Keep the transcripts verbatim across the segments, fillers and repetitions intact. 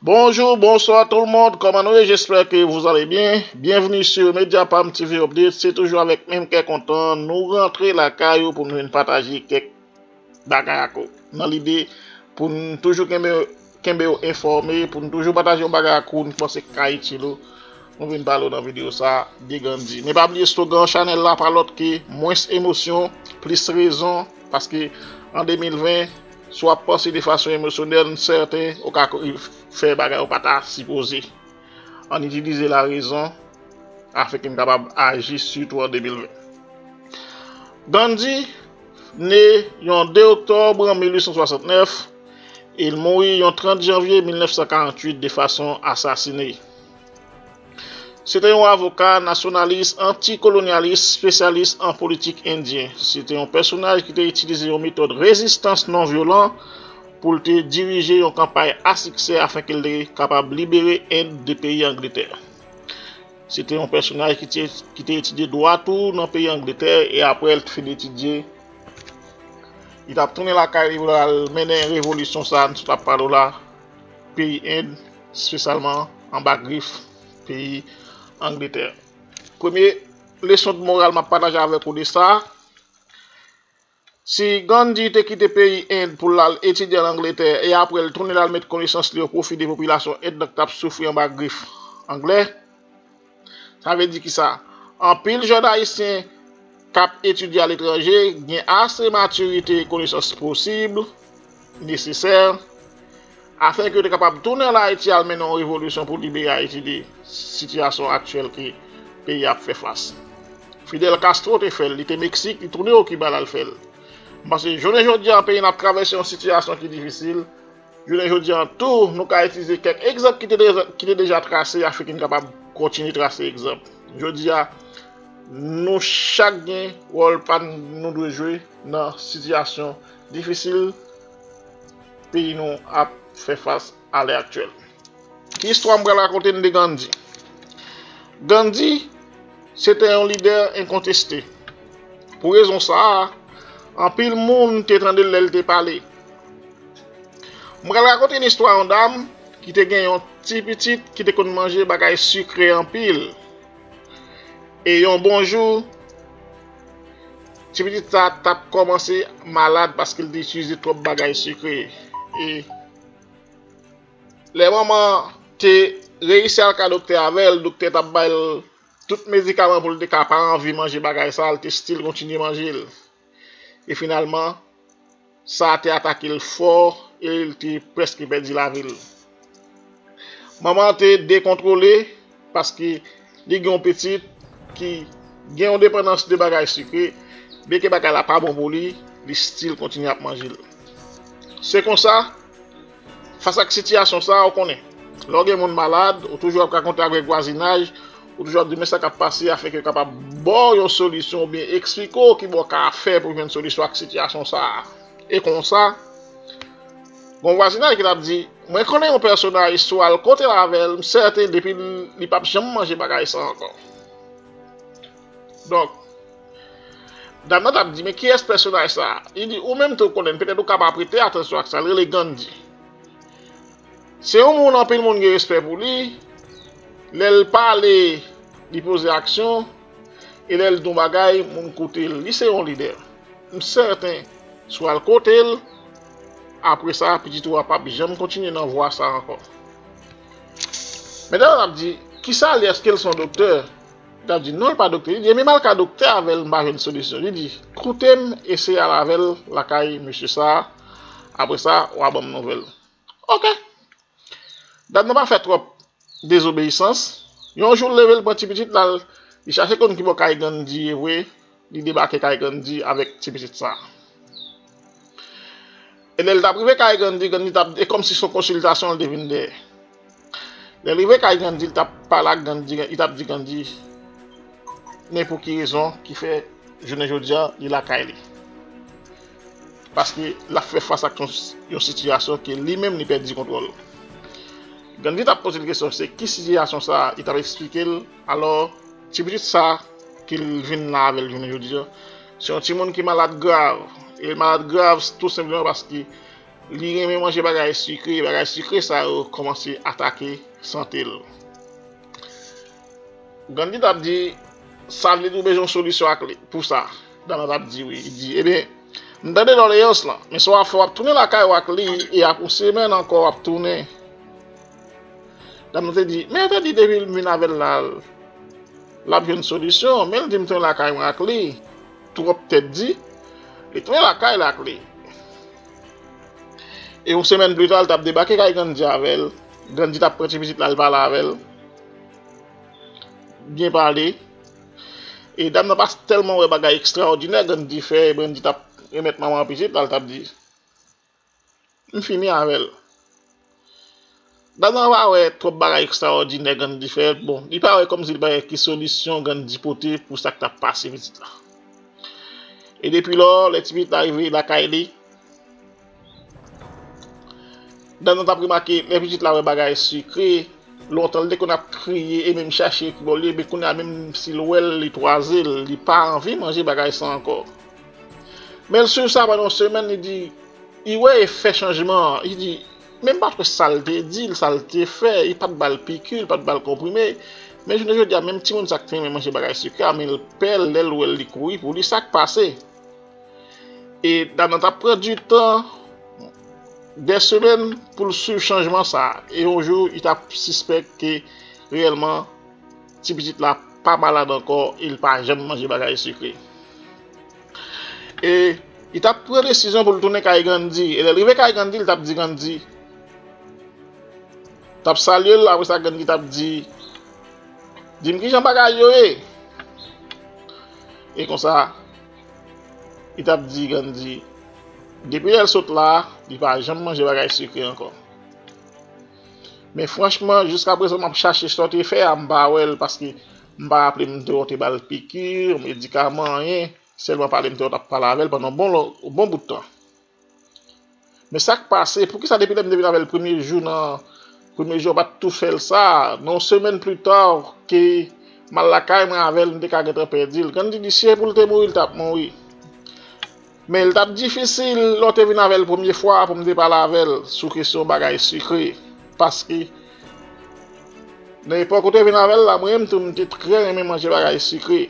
Bonjour, bonsoir tout le monde, comment nous allez? J'espère que vous allez bien. Bienvenue sur Mediapalm T V Update. C'est toujours avec menm kè kontan nou rantre lakay ou pou nou vin pataje kèk bagay ak ou. Nan lide pou n toujou kenbe, kenbe w enfòme, pou n toujou pataje yon bagay ak ou, n panse k ka itil ou. Nou vin pale w nan videyo sa de Gandhi. Men pa bliye slogan chanèl la pa lòt ke mwens emosyon, plis rezon, paske an de mil ven, si w ap panse de fason emosyonèl, m sèten ou ka fè bagay ou pa ta sipoze. Ann itilize larezon afin ke n kapab aji sitou an de mil ven. Gandhi ne yon de oktòb an mil uit san swasantnèf e l mouri yon trant janvye mil nèf san karant uit de fason asasine. Se te yon avoka, nasyonalis, antikolonyalis, espesyalis an politik endyen. Se te yon pèsonaj ki te itilize yon metòd rezistans non vyolan pou l te dirije yon kanpay a siksè afin ke l te kapab libere End de peyi Angletè. Se te yon pèsonaj ki te, ki te etidye dwa tou nan peyi Angletè e apre l te fin etidye, li t ap tounen lakay li pou l al mennen revolisyon sa a n sot ap pale w la, peyi End, espesyalman anba grif peyi Angletè. Premye leson de moral m ap pataje avèk ou de sa, si Gandhi te kite peyi End pou l al etidye an Angletè e apre l tounen l al met konesans li o pwofi de popilasyon End nan k t ap soufri anba grif anglè, sa vle di kisa? Anpil jèn ayisyen k ap etidye aletranje gen ase matirite e konesans posib, nesesè, afin ke yo te kapab tounen an Ayiti al mennen yon revolisyon pou libere Ayiti de sitiyasyon aktyèl ke peyi a ap fè fas. Fidel Castro te fè l, li te Meksik, li tounen o Kiba l al fè l. M panse jounen jodi a peyi n ap travèse yon sitiyasyon ki difisil. Jounen jodi a tou, nou ka itilize kèk egzanp ki te deja, ki te deja trase afin ke n kapab kontinye trase egzanp. Jodi a, nou chak gen wòl pa n nou dwe jwe nan sitiyasyon difisil peyi nou ap fè fas alè aktyèl. Ki istwa m pral rakonte n de Gandhi? Gandhi se te yon lidè enkonteste. Pou rezon sa a, anpil moun te tande l lè l te pale. M pral rakonte n istwa yon dam ki te gen yon ti pitit ki te konn manje bagay sikre anpil. E yon bon jou, ti pitit sa t ap kòmanse malad paske l te itilize twòp bagay sikre. E lè manman te reyisi al ka doktè avè l, doktè t ap ba l tout medikaman pou l te ka pa anvi manje bagay sa, l te still kontinye manje l. E finalman, sa te atake l fò e l te prèske pèdi lavi l. Manman an te dekontwole paske li gen yon pitit ki gen yon depandans de bagay sikre, byenke bagay la pa bon pou li, li still kontinye ap manje l. Se konsa, fas ak sitiyasyon sa a, ou konnen, lè w gen moun malad, ou toujou ap rakonte avèk vwazinaj, ou toujou ap di men sa k ap pase afin ke yo kapab ba w yon solisyon oubyen eksplike w ki bò w ka fè pou jwenn solisyon ak sitiyasyon sa a. E konsa, gen yon vwazinaj ki t ap di, mwen konnen yon pèsonaj, si w al kote l avè l, m sèten depi l, li p ap janm manje bagay sa ankò. Donk, dam nan t ap di, men kiyès pèsonaj sa a? Li di, ou menm tou w konnen l, petèt ou ka pa prete atansyon ak sa, l rele Gandhi. Se yon moun anpil moun gen respè pou li, lè l pale, li poze aksyon, e lè l di yon bagay, moun koute l. Li se yon lidè. M sèten, si w al kote l, apre sa, pitit ou a p ap janm kontinye nan vwa sa a ankò. Medam nan ap di, kisa li, èske l se yon doktè? Li t ap di, non, l pa doktè. Li di, ebyen, m al ka doktè avè l, m pa jwenn solisyon. Li di, koute m, eseye al avè l lakay mesye sa a, apre sa, w a ban m nouvèl. Oke. Dam nan pa fè twòp dezobeyisans. Yon jou, l leve, l pran ti pitit la, li chache konn ki bò kay Gandhi ye vre, li debake kay Gandhi avèk ti pitit sa a. E lè l t ap rive kay Gandhi, Gandhi t ap, e kòmsi se yon konsiltasyon l te vin dèyè. Lè l rive kay Gandhi, l t ap pale ak Gandhi, li t ap di Gandhi, men pou ki rezon ki fè jounen jodi a, li lakay li. Paske l ap fè fas ak yon, yon sitiyasyon ke li menm li pèdi kontwòl. Gandhi t ap poze l kesyon, se ki sitiyasyon sa a, li t ap eksplike l. Alò, ti pitit sa a, ke l vin la avè l jounen jodi a, se yon timoun ki malad grav. E l malad grav tou senpleman paske Li renmen manje bagay sikre, bagay sikre sa yo kòmanse atake sante l. Gandhi t ap di, Sally di w bezwen yon solisyon ak li pou sa. Dam nan t ap di wi. Li di, ebyen, m tande doleyans lan, men sa w ap fè, w ap tounen lakay w ak li, e apre yon semèn ankò w ap tounen. Dam nan te di, men yo te di depi m vin avè l la, l ap jwenn solisyon, men l di m tounen lakay mwen ak li, twòp tèt di, li tounen lakay l ak li. E yon semèn pli ta, l t ap debake kay Gandhi avè l. Gandhi t ap pran ti pitit la, l pale avè l. Byen pale. E dam nan pa tèlman wè bagay ekstraòdinè Gandhi fè, e Gandhi t ap remèt manman pitit la, l t ap di, m fini avè l. Dam nan pa wè twòp bagay ekstraòdinè Gandhi fè. Bon, li pa wè kòmsi li pa wè ki solisyon Gandhi pote pou sa k t ap pase pitit la. E depi lò, lè ti pitit la rive lakay li, dam nan t ap remake, lè pitit la wè bagay sikre, lontan li te konn ap kriye e menm chache ki bò l ye, men kounye a menm si l wè l, li twaze l, li pa anvi manje bagay sa ankò. Men l swiv sa pandan yon semèn, li di, li wè efè chanjman an. Li di, men m pa t wè sa l te di l, sa l te fè, li pa t ba l piki, li pa t ba l konprime. Men jounen jodi a, menm timoun sa k te renmen manje bagay sikre a, men l pè l lè l wè l, li kouri pou li. Sa k pase? E dam nan t ap pran di tan, dè semèn pou l swiv chanjman sa a. E yon jou, li t ap sispèk ke reyèlman, ti pitit la pa malad ankò e l pa janm manje bagay sikre. E li t ap pran desizyon pou l tounen kay Gandhi. E lè l rive kay Gandhi, li t ap di Gandhi, t ap salye l, apre sa Gandhi t ap di, di m kijan bagay yo ye. E konsa, li t ap di Gandhi, depi lè l sot la, li pa janm manje bagay sikre ankò. Men franchman, jiskaprezan m ap chache sa w te fè a, m pa wè l, paske m pa raple m te wè w te ba l piki, medikaman, anyen. Sèlman pale m te wè w t ap pale avè l pandan bon, bon bout tan. Men sa k pase, poukisa depi lè m te vin avè l premye jou nan, premye jou an pa t tou fè l sa, nan yon semèn pli ta, ke m al lakay mwen avè l, m te ka gentan pèdi l. Gandhi di, si se pou l te mouri, l t ap mouri. Men l t ap difisil lè w te vin avè l premye fwa pou m te pale avè l sou kesyon bagay sikre. Paske nan epòk ou te vin avè l la, mwen menm tou, m te trè renmen manje bagay sikre.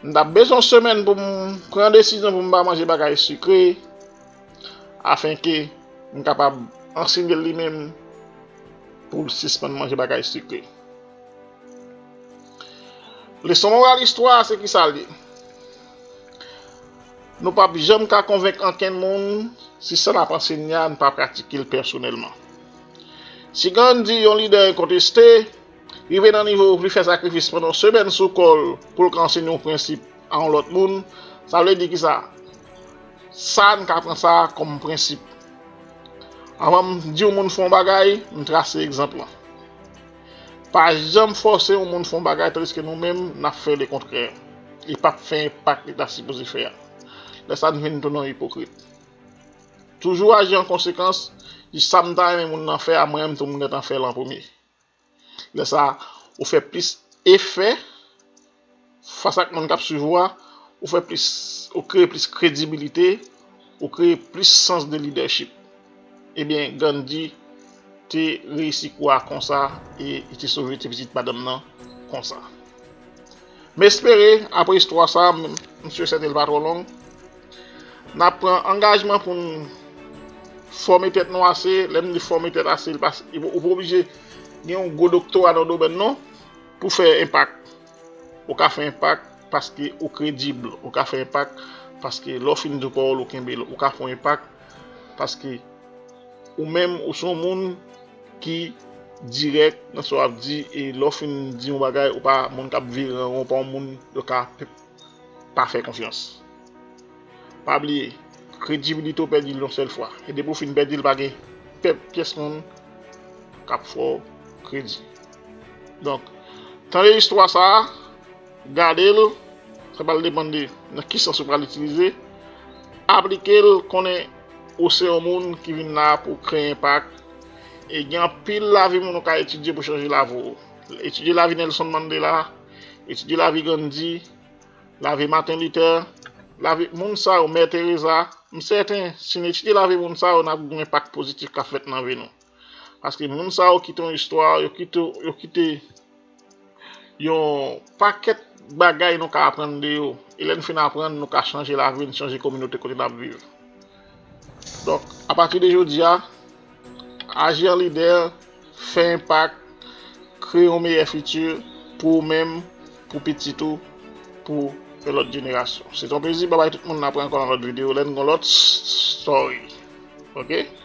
M t ap bezwen yon semèn pou m pran desizyon pou m pa manje bagay sikre, afenke m kapab ansenye l li menm pou l sispann manje bagay sikre. Leson moral istwa a se kisa l ye? Nou p ap janm ka konvenk ankenn moun si sa n ap ansenye a n pa pratike l pèsonèlman. Si Gandhi, yon lidè enkonteste, rive nan nivo pou li fè sakrifis pandan yon semèn sou kò l pou l ka ansenye yon prensip a yon lòt moun, sa vle di kisa? Sa n ka pran sa kòm prensip. Anvan m di yon moun fè yon bagay, m trase egzanp lan. Pa janm fòse yon moun fè yon bagay tandiske nou menm n ap fè lekontrè. Li p ap fè enpak li ta sipoze fè a. Lè sa a n vin tounen yon ipokrit. Toujou aji an konsekans, di sa m ta renmen moun nan fè a, mwen menm tou m gentan fè l an premye. Lè sa a, ou fè plis efè fas ak moun k ap swiv ou a, ou fè plis, ou kreye plis kredibilite, ou kreye plis sans de lidèchip. Ebyen, Gandhi te reyisi kou a konsa e li te sove ti pitit madanm nan konsa. M espere, apre istwa sa a, m, m si sèten l pa twò long, n ap pran angajman pou n fòme tèt nou ase. Lè m di fòme tèt ase, l pa, ou pa oblije gen yon gwo doktora nan domèn non pou fè enpak. Ou ka fè enpak paske ou kredib. Ou ka fè enpak paske lè w fin di yon pawòl, ou kenbe l. Ou ka fè yon enpak paske ou menm, ou se yon moun ki dirèk nan sa w ap di, e lè w fin di yon bagay, ou pa moun k ap vire an won, ou pa yon moun yo ka pe-, pa fè konfyans. Pa bliye, kredibilite w pèdi l yon sèl fwa. E depi w fin pèdi l, pa gen pèp, pyès moun k ap fè w kredi. Donk, tande istwa sa a, gade l, sa pral depann de nan ki sans ou pral itilize. Aplike l, konnen ou se yon moun ki vin la pou kreye enpak. E gen anpil lavi moun ou ka etidye pou chanje lavi w. Etidye lavi Nelson Mandela, etidye lavi Gandhi, lavi Martin Luther, lavi moun sa yo, Mè Teresa, m sèten, si n etidye lavi moun sa yo, n ap gen yon enpak pozitif k ap fèt nan vi nou. Paske moun sa yo kite yon istwa, yo kite, yo kite yon pakèt bagay nou ka aprann de yo. E lè n fin aprann, nou ka chanje lavi n, chanje kominote kote n ap viv. Donk, apati de jodi a, aji an lidè, fè enpak, kreye yon meyè fiti pou ou menm, pou pitit ou, pou yon lòt jenerasyon. Se yon plezi, babay tout moun, n ap wè ankò nan lòt videyo, lè n gon lòt story. Ok?